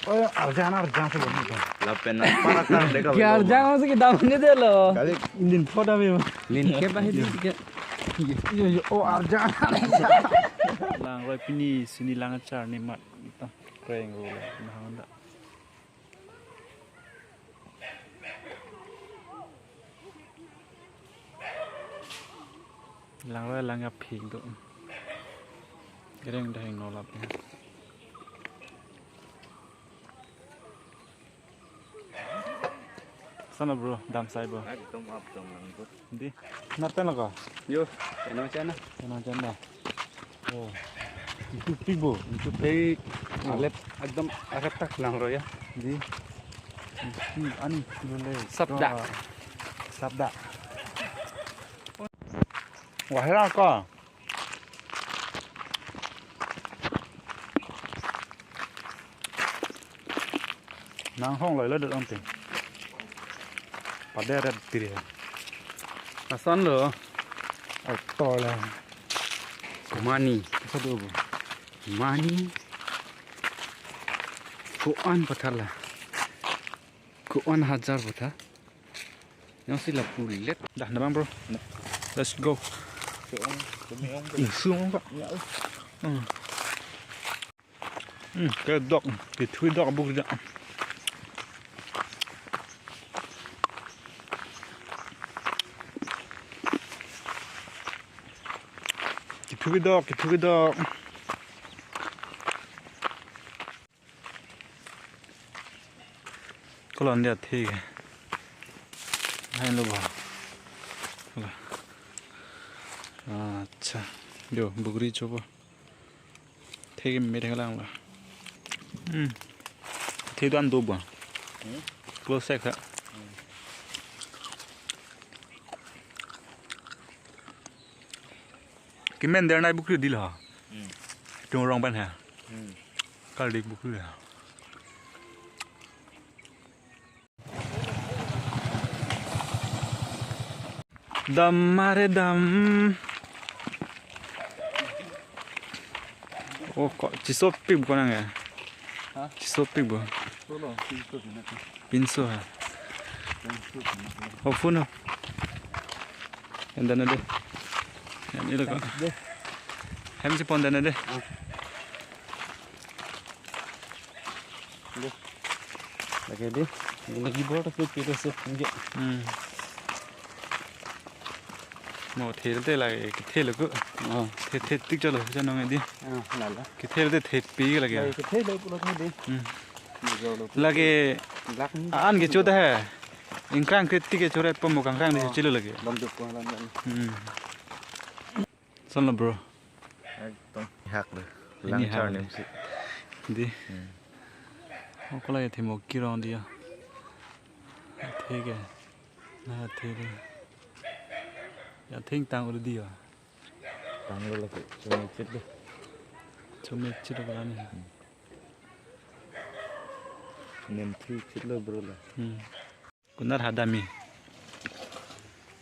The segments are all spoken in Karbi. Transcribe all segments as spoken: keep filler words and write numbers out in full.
Oh, arjan, arjan sih, Bang. Lapen na para kar deka. Ke arjan masih kedam ini deh lo. Kali. Lin pho dam ya. Lin ke bah di ke. Yo, yo, oh, arjan. Langroi pini sini lang achar ni mat. Ita, prank role. Nah, anda. Langroi lang aphik do. Kereng daheng nolap ya. Sana bro, dam sai bro. Ekdom up dong lang bro. Di, nat pen lo ko? Yo, eno chana. Eno chana. Oh. Itu pik bro, itu pik. Alet ekdom aret tak langroi ya. Di. Itu ani itu le. Sabda. Sabda. Wah, hera ko. Nang hong loi lo dot ong ting. Pada red tiri. Asan lo. Actor la. Kumani. Asa do bo. Mani. Ko-an pathala. Ko-an hajar patha. Yang sila pulet. Dah, nabang bro. Let's go. Ih, sung ka. Hmm. Hmm, kedok, kethui dok buk dak. Kethui dok, kethui dok. Kolon dia thik hai. Hai lo ba. Acha. Yo, bukri chopo. Thik me thang lang la. Hmm. Thik dan do ba. Hmm? Close sek ha. Hmm. Kemen der nai bukri dil ha. Hmm. Tung rong ban ha. Hmm. Kal dik bukri ha. Dam mare dam. Oh, ko chisopik ko nang ya? Ha? Chisopik bo. Solo, pinso sini. Pinso ha. Pinso sini. Oh, phone ho. Enda na de. Yan ilo ko. Thanks de. Hem si pon dana de. Ah. De. Lake de. Lagi bor tapi pira sih enggak. Hmm. Mo thel te lake, kethel ko. Ah. The, the tik chalo, chanong di. Ah, lala. Kethel te thepi lake. Lake kethel pulo the de. Hmm. Lake an ke chuta hai. Ingkrang kritik ke churet po mo kangkrang di chilo lake. Bam dup ko lan lan. Hmm. Son lo bro. Ekdom hak lo. Ini lang hak char lo. Nem si. Di. Hmm. Oh, kola ya thimo kirong dia. Thik hai. Na thik hai. Ya thing tang ur dia. Tang lo lake. Chumi chit lo. Chumi chit lo ni. Hmm. Nem thui chit lo bro la. Hmm. Kunar hadami.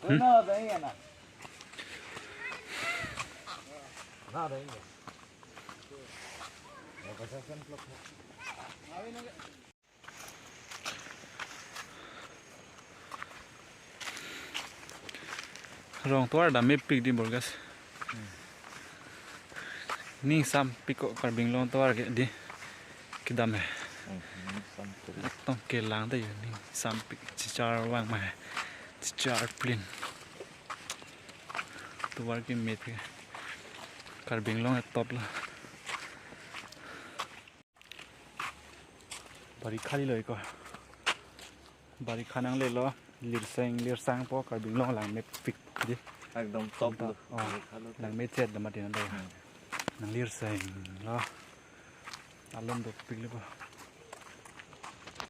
Hmm? Rong tovar dam mepik di Burgas. Hmm. Ning sampik ko Karbi Anglong tovar ke di kedam he. Hmm, ning sampik. Tong kelang ta yo ning sampik chichar vang ma he. Chichar plin. Tovar ke met ke. Karbi Anglong ke top lo. Barikha lilo iko. Barikha nanglelo, lirseng, lirsang po Karbi Anglong lang mepik di. Ekdom top lo. Oh, barikha lo. Lang mechet dam atin anda. Hmm. Nang lirseng lo. Alom dopik lo po.